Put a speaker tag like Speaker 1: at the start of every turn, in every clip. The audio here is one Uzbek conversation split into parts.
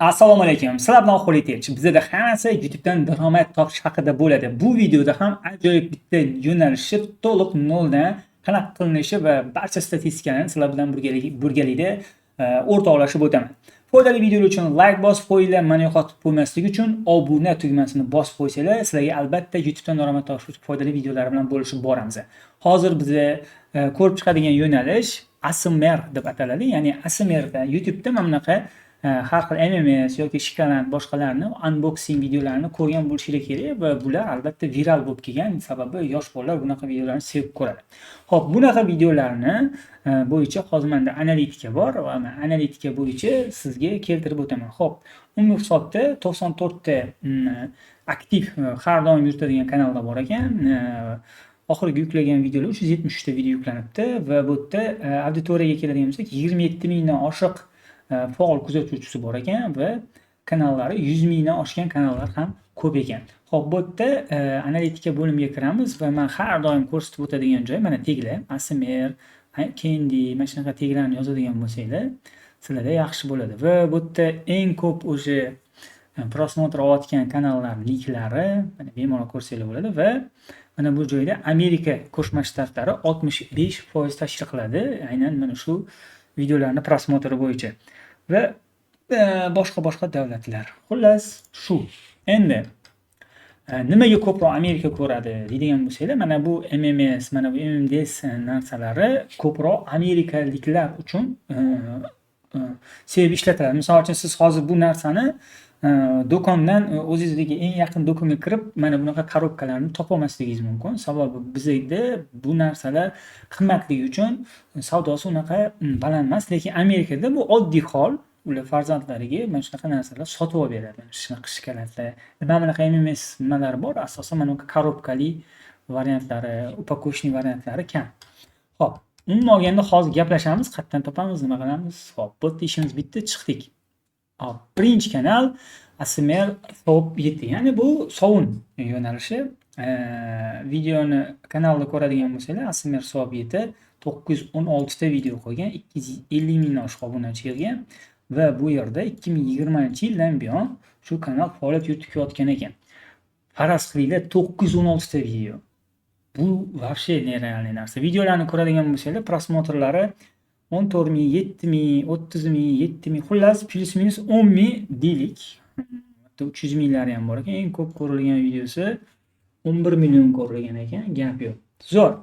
Speaker 1: Assalomu alaykum. Sizlar bilan Xolid Elchi. Bizda hammasi YouTube'dan daromad topish haqida bo'ladi. Bu videoda ham ajoyib bitta yo'nalishni to'liq noldan qanaqa qilinishi va barcha statistikalarni sizlar bilan birgalikda o'rtoqlashib o'taman. Foydali videolar uchun like bosib qo'yinglar, mani yo'qotib qo'ymaslik uchun obuna tugmasini bosib qo'ysanglar, sizlarga albatta YouTube'dan daromad topish uchun foydali videolar bilan bo'lishib boramiz. Hozir biz ko'rib chiqadigan yo'nalish ASMR deb ataladi. Ya'ni ASMRda YouTube'da mana bunaqa har xil MMS yoki shokolad boshqalarni unboxing videolarini ko'rgan bo'lishinglar kerak va bular albatta viral bo'lib kelgan. Sababi yosh bolalar bunaqa videolarni sevib ko'radi. Xo'p, bunaqa videolarni bo'yicha hozir menda analitika bor va men analitika bo'yicha sizga keltirib o'taman. Xo'p, umumiy hisobda 94 ta aktiv har doim yuritadigan kanallar bor ekan. Oxirgi yuklagan videolar 373 ta video yuklanibdi va bu yerda auditoriyaga keladigan bo'lsak, 27 mingdan oshiq faol kuzatuvchisi bor ekan va kanallari 100 mingdan oshgan kanallar ham ko'p ekan. Xo'p, bu yerda analitika bo'limiga kiramiz va men har doim ko'rsatib o'tadigan joy mana teglar, ASMR, Candy, mana shunaqa teglarni yozadigan bo'lsanglar, sizlarda yaxshi bo'ladi. Va bu yerda eng ko'p o'sha просмотр olayotgan kanallar linklari mana bemalol ko'rsanglar bo'ladi va mana bu joyda Amerika Qo'shma Shtatlari 65% tashkil qiladi. Aynan mana shu videolarni просмотр i bo'yicha va boshqa-boshqa davlatlar. Xullas, shu. Endi nimaga ko'proq Amerika ko'radi deydigan bo'lsanglar, mana bu MMS, mana bu MMDS narsalari ko'proq amerikaliklar uchun sevib ishlatiladi. Misol uchun, siz hozir bu narsani do'kondan, o'zingizdagi eng yaqin do'konga kirib, mana bunaqa korobkalarni topolmasligingiz mumkin. Sababi bizda bu narsalar qimmatligi uchun savdosi unaqa baland emas, lekin Amerikada bu oddiy hol. Ular farzandlariga mana shunaqa narsalar sotib olib beradi. Mana shunaqa shokoladlar. Mana bunaqa MMS nimalari bor, asosan mana bunaqa korobkali variantlari, упаковочный variantlari kam. Xo'p, umuman olganda hozir gaplashamiz, qayerdan topamiz, nima qilamiz? Xo'p, bu yerda ishimiz bitdi, chiqdik. Hop, birinchi kanal ASMR Soap 7, ya'ni bu sovun yo'nalishi. Videoni kanalda ko'radigan bo'lsanglar, ASMR Soap 7 916 ta video qo'ygan, 250 mingdan oshiq obunachi yig'gan va bu yerda 2020-yildan buyon shu kanal faoliyat yuritib kelayotgan ekan. Faraz qilinglar, 916 ta video. Bu вообще нереальный narsa. Videolarni ko'radigan bo'lsanglar, просмотр lari 14 ming, 7 ming, 30 ming, 7 ming, xullas плюс-минус 10 ming deylik. Hatto 300 minglari ham bor ekan. Eng ko'p ko'rilgan videosi 11 million ko'rilgan ekan, gap yo'q. Zo'r.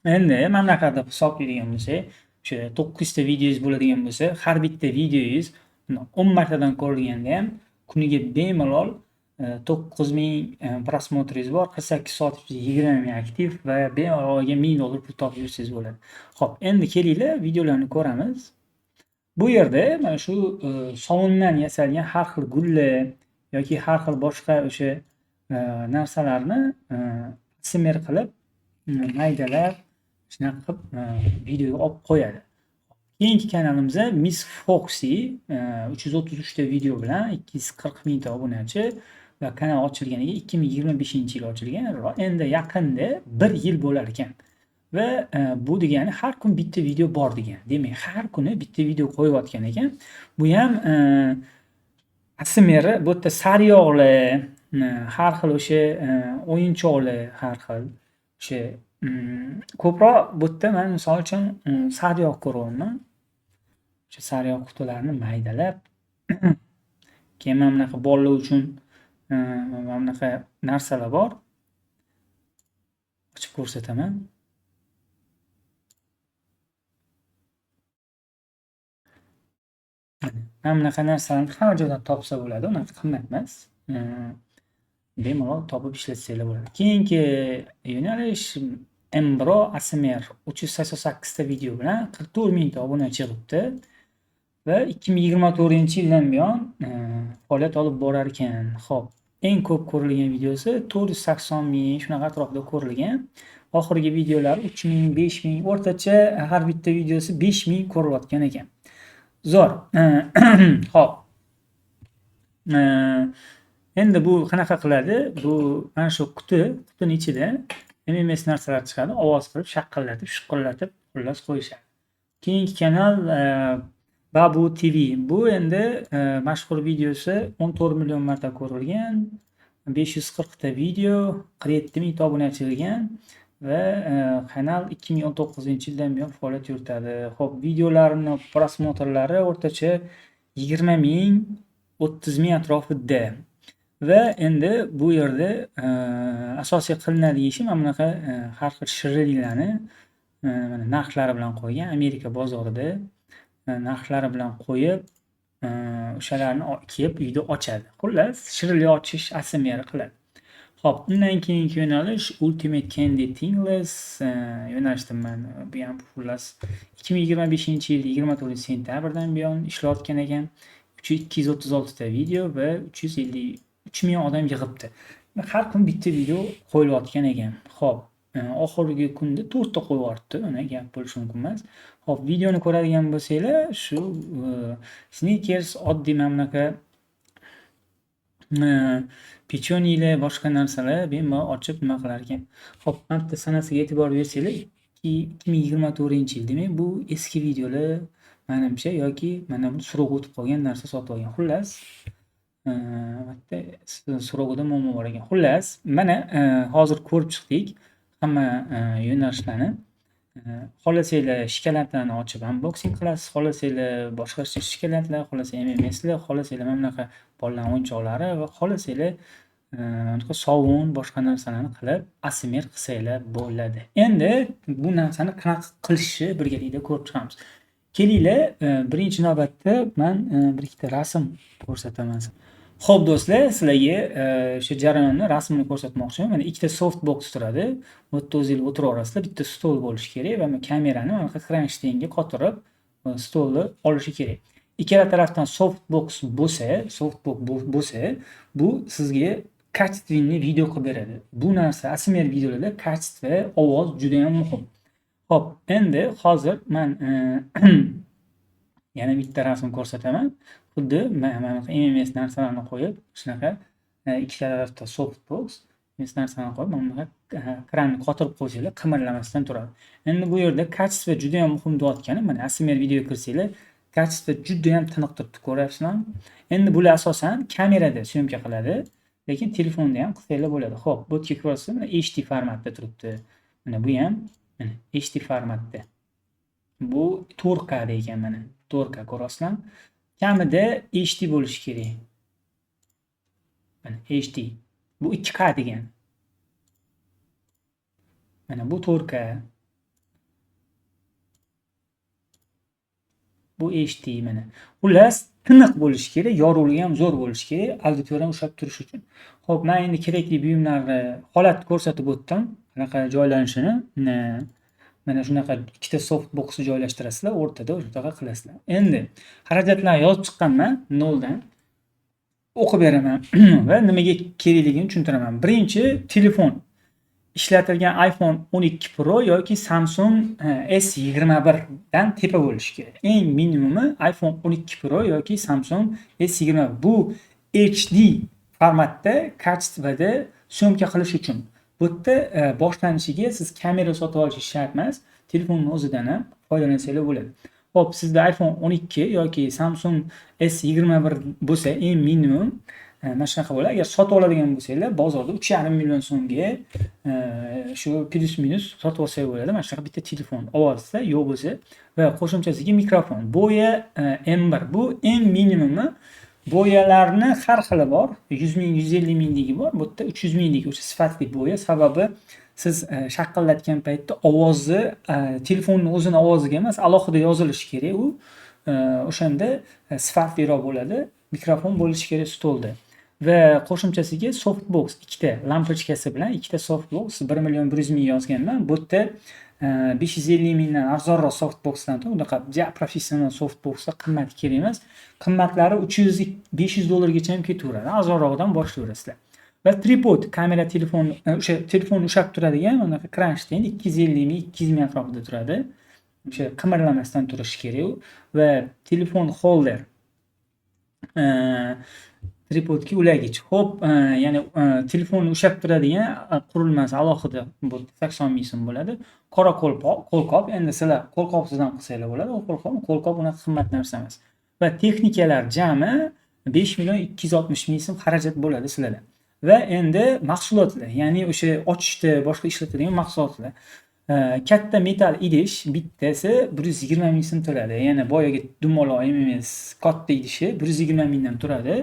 Speaker 1: Endi mana bunaqa deb hisoblaydigan bo'lsak, o'sha 900 ta videongiz bo'ladigan bo'lsa, har bitta videongiz 10 martadan ko'rilganda ham kuniga bemalol 9000 просмотр ingiz bor, 48 soat ichida 20 ming aktiv va bemalol oyga 1000 dollar pul topib yursangiz bo'ladi. Xo'p, endi kelinglar, videolarni ko'ramiz. Bu yerda mana shu sovundan yasalgan har xil gullar yoki har xil boshqa o'sha narsalarni ASMR qilib, maydalab, shunaqa qilib videoga olib qo'yadi. Keyingi kanalimiz Miss Foxy 333 ta video bilan 240 mingta obunachi va kanal ochilganiga 2025-yil ochilgan. Endi yaqinda 1 yil bo'lar ekan. Va bu degani har kun bitta video bor degani. Demak, har kuni bitta video qo'yayotgan ekan. Bu ham ASMR, bu yerda sariyog'lar, har xil o'sha o'yinchoqlar, har xil o'sha ko'proq bu yerda man misol uchun sariyog' ko'ryapman. O'sha sariyog' qutilarini maydalab, keyin mana bunaqa bolalar uchun mana bunaqa narsalar bor. Ochib ko'rsataman. Mana bunaqa narsalarni hamma joydan topsa bo'ladi, unaqa qimmat emas. Bemalol topib ishlatsanglar bo'ladi. Keyingi yo'nalish Embro ASMR 388 ta video bilan 44 mingta obunachi yig'ibdi va 2024-yildan buyon faoliyat olib borar ekan. Xo'p, eng ko'p ko'rilgan videosi 480 ming shunaqa atrofida ko'rilgan. Oxirgi videolari 3000, 5000, o'rtacha har bitta videosi 5000 ko'rilayotgan ekan. Zo'r. Xo'p. Endi bu qanaqa qiladi? Bu mana shu qutini ichida MMS narsalar chiqadi, ovoz qilib, shaqillatib, shuqillatib, xullas qo'yishadi. Keyingi kanal Babu TV. Bu endi mashhur videosi 14 million marta ko'rilgan, 540 ta video, 47 mingta obunachi yig'gan va kanal 2019-yildan buyon faoliyat yuritadi. Xo'p, videolarini просмотр lari o'rtacha 20 ming, 30 ming atrofida. Va endi bu yerda asosiy qilinadigan ishi mana bunaqa har xil shirinliklarni mana narxlari bilan qo'ygan, Amerika bozorida narxlari bilan qo'yib, o'shalarni kelib uyda ochadi. Xullas, shirinlik ochish ASMR qiladi. Xo'p, undan keyingi yo'nalish Ultimate Candy Tingles yo'nalishda man bu ham, xullas, 2025-yil 24-sentyabrdan buyon ishlayotgan ekan. 236 ta video va 353 ming odam yig'ibdi. Har kun bitta video qo'yilayotgan ekan. Xo'p, oxirgi kunda 4 ta qo'yib yuboribdi. Uni gap bo'lishi mumkin emas. Xo'p, videoni ko'radigan bo'lsanglar, shu Snickers, oddiy mana bunaqa pechenyelar, boshqa narsalar bemalol ochib nima qilar ekan. Xo'p, mana bitta sanasiga e'tibor bersanglar, 2024-yil. Demak, bu eski videolar manimcha yoki mana bu срок o'tib qolgan narsa sotib olgan. Xullas, bitta срок ida muammo bor ekan. Xullas, mana hozir ko'rib chiqdik hamma yo'nalishlarni. Xohlasanglar, shokoladlarni ochib unboxing qilasiz, xohlasanglar, boshqa shokoladlar, xohlasa, M&M'slar, xohlasanglar, mana bunaqa bolalar o'yinchoqlari va xohlasanglar, bunaqa sovun, boshqa narsalarni qilib ASMR qilsanglar bo'ladi. Endi bu narsani qanaqa qilishni birgalikda ko'rib chiqamiz. Kelinglar, birinchi navbatda man bir ikkita rasm ko'rsataman. Xo'p, do'stlar, sizlarga o'sha jarayonni rasmini ko'rsatmoqchiman. Mana ikkita softbox turadi. Bu yerda o'zinglar o'tiraverasizlar. Bitta stol bo'lishi kerak va kamerani mana bunaqa kronshtaynga qotirib, stolni olishi kerak. Ikkala tarafdan softbox bo'lsa, bu sizga качественный video qilib beradi. Bu narsa ASMR videolarda качество, ovoz juda ham muhim. Xo'p, endi hozir man yana bitta rasm ko'rsataman. Xuddi mana bunaqa M&M's narsalarni qo'yib, shunaqa ikkita tarafda softbox, M&M's narsani qo'yib, mana bunaqa kranni qotirib qo'ysanglar, qimirlamasdan turadi. Endi bu yerda качество juda ham muhim deyotganim, mana ASMR videoga kirsanglar, качество juda ham tiniq turibdi, ko'ryapsizlarmi? Endi bular asosan kamerada съёмка qiladi, lekin telefonda ham qilsanglar bo'ladi. Xo'p, bu yerga ko'rasizlar, mana HD formatda turibdi. Mana bu ham mana HD formatda. Bu 4K ekan mana. 4K, ko'ryapsizlarmi? Kamida HD bo'lishi kerak. Mana HD. Bu 2K degani. Mana bu 4K. Bu HD mana. Xullas, tiniq bo'lishi kerak, yorug'ligi ham zo'r bo'lishi kerak, auditoriyani ushlab turish uchun. Xo'p, men endi kerakli buyumlarni, holatni ko'rsatib o'tdim, qanaqa joylanishini. Mana shunaqa ikkita softboxni joylashtirasizlar, o'rtada shunaqa qilasizlar. Endi xarajatlarni yozib chiqqanman noldan. O'qib beraman va nimaga kerakligini tushuntiraman. Birinchi, telefon. Ishlatilgan iPhone 12 Pro yoki Samsung S21 dan tepa bo'lishi kerak. Eng minimumi iPhone 12 Pro yoki Samsung S21. Bu HD formatda, качество da съёмка qilish uchun. Bu yerda boshlanishiga siz kamera sotib olishingiz shart emas. Telefonni o'zidan ham foydalansanglar bo'ladi. Xo'p, sizda iPhone 12 yoki Samsung S21 bo'lsa, eng minimum mana shunaqa bo'ladi. Agar sotib oladigan bo'lsanglar, bozorda 3,5 million so'mga shu плюс-минус sotib olsak bo'ladi. Mana shunaqa bitta telefon olsa, yo'q bo'lsa va qo'shimchasiga mikrofon. Boya M1, bu eng minimumi. Boyalarni har xili bor. 100 ming, 150 mingligi bor. Bu yerda 300 mingligi o'sha sifatli boya. Sababi siz shaqillatgan paytda ovozi telefonni o'zini ovoziga emas, alohida yozilishi kerak u. O'shanda sifatliroq bo'ladi. Mikrofon bo'lishi kerak stolda. Va qo'shimchasiga softbox ikkita lampochkasi bilan ikkita softbox 1 million 100 ming yozganman. Bu yerda 550 mingdan arzonroq softboxdan, unaqa ja professional softboxlar qimmat kerak emas. Qimmatlari 300, 500 dollargacha ham ketaveradi. Arzonrog'idan boshlayverasizlar. Va tripod, kamera, telefon, o'sha telefonni ushlab turadigan unaqa kronshtayn 250 ming, 200 ming atrofida turadi. O'sha qimirlamasdan turishi kerak u. Va telefon holder, tripodga ulagich. Xo'p, ya'ni telefonni ushlab turadigan qurilmasi alohida, bu 80 ming so'm bo'ladi. Qora qo'lqop, endi sizlar qo'lqopsiz ham qilsanglar bo'ladi. U qo'lqop unaqa qimmat narsa emas. Va texnikalar jami 5 260 000 so'm xarajat bo'ladi sizlarda. Va endi mahsulotlar, ya'ni o'sha ochishda boshqa ishlatiladigan mahsulotlar. Katta metall idish bittasi 120 ming so'm turadi. Ya'ni boyagi dumaloq MMS katta idishi 120 mingdan turadi.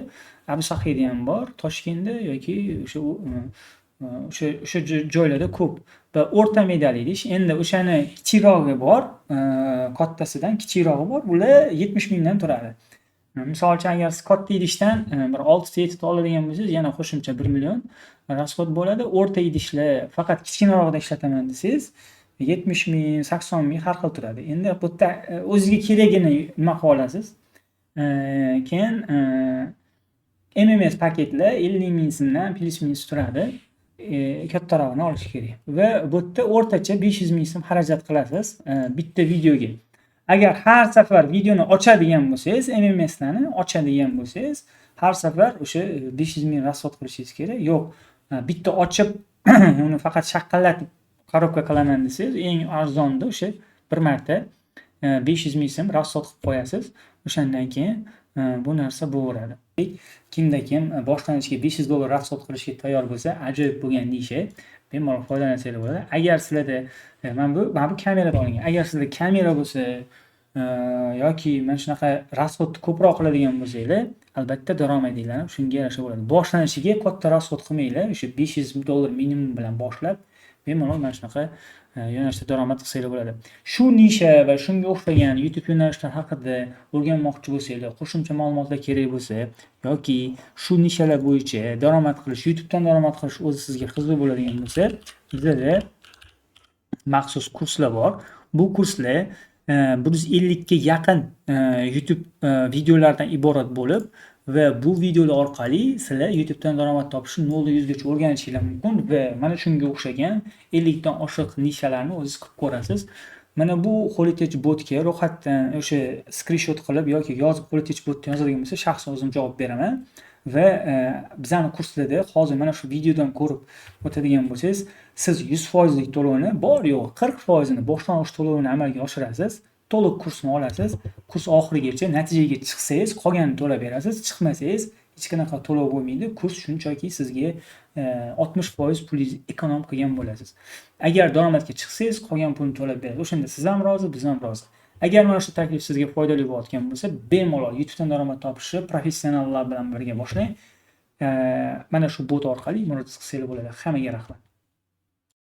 Speaker 1: Abu Sahiyda ham bor, Toshkentda yoki o'sha joylarda ko'p. Va o'rta metall idish, endi o'shani kichikrog'i bor, kattasidan kichikrog'i bor. Bular 70 mingdan turadi. Misol uchun, agar siz katta idishdan bir 6 ta, 7 ta oladigan bo'lsangiz, yana qo'shimcha 1 million расход bo'ladi. O'rta idishlar, faqat kichkinarog'ida ishlataman desangiz, 70 ming, 80 ming har xil turadi. Endi bu yerda o'zizga keragini nima qilib olasiz. Keyin MMS paketlar 50 ming so'mdan плюс-минус turadi. Kattarog'ini olish kerak. Va bu yerda o'rtacha 500 ming so'm xarajat qilasiz bitta videoga. Agar har safar videoni ochadigan bo'lsangiz, MMSlarni ochadigan bo'lsangiz, har safar o'sha 500 ming расход qilishingiz kerak. Yo'q, bitta ochib, uni faqat shaqqillatib korobka qilaman desangiz, eng arzonida o'sha bir marta 500 ming so'm расход qilib qo'yasiz. O'shandan keyin bu narsa bo'laveradi. Kimda kim boshlanishiga 500 dollar расход qilishga tayyor bo'lsa, ajoyib bo'lgan ниша, bemalol foydalansanglar bo'ladi. Agar sizlarda mana bu kamerada olingan. Agar sizda kamera bo'lsa yoki mana shunaqa расход ni ko'proq qiladigan bo'lsanglar, albatta daromadinglar ham shunga yarasha bo'ladi. Boshlanishiga katta расход qilmanglar, o'sha 500 dollar minimum bilan boshlab, bemalol mana shunaqa yo'nalishda daromad qilsanglar bo'ladi. Shu ниша va shunga o'xshagan YouTube yo'nalishlar haqida o'rganmoqchi bo'lsanglar, qo'shimcha ma'lumotlar kerak bo'lsa yoki shu ниша lar bo'yicha daromad qilish, YouTubedan daromad qilish o'zi sizga qiziq bo'ladigan bo'lsa, bizada maxsus kurslar bor. Bu kurslar 150 ga yaqin YouTube videolardan iborat bo'lib va bu videolar orqali sizlar YouTubedan daromad topishni 0 dan 100 gacha o'rganishinglar mumkin va mana shunga o'xshagan 50 dan oshiq ниша larni o'zingiz qilib ko'rasiz. Mana bu Holitech botga ro'yxatdan o'sha skrinshot qilib yoki yozib, Holitech botdan yozadigan bo'lsa, shaxsan o'zim javob beraman va bizani kurslarda hozir mana shu videodan ko'rib o'tadigan bo'lsangiz, siz 100 foizlik to'lovni bor yo'g'i 40 foizini boshlang'ich to'lovini amalga oshirasiz. To'liq kursni olasiz. Kurs oxirigacha natijaga chiqsangiz, qolganini to'lab berasiz. Chiqmasangiz, hech qanaqa to'lov bo'lmaydi. Kurs shunchaki sizga 60% pulingizni эконом qilgan bo'lasiz. Agar daromadga chiqsangiz, qolgan pulni to'lab berasiz. O'shanda siz ham rozi, biz ham rozi. Agar mana shu taklif sizga foydali bo'layotgan bo'lsa, bemalol YouTubedan daromad topishni professionallar bilan birga boshlang. Mana shu bot orqali murojaat qilsanglar bo'ladi. Hammaga rahmat.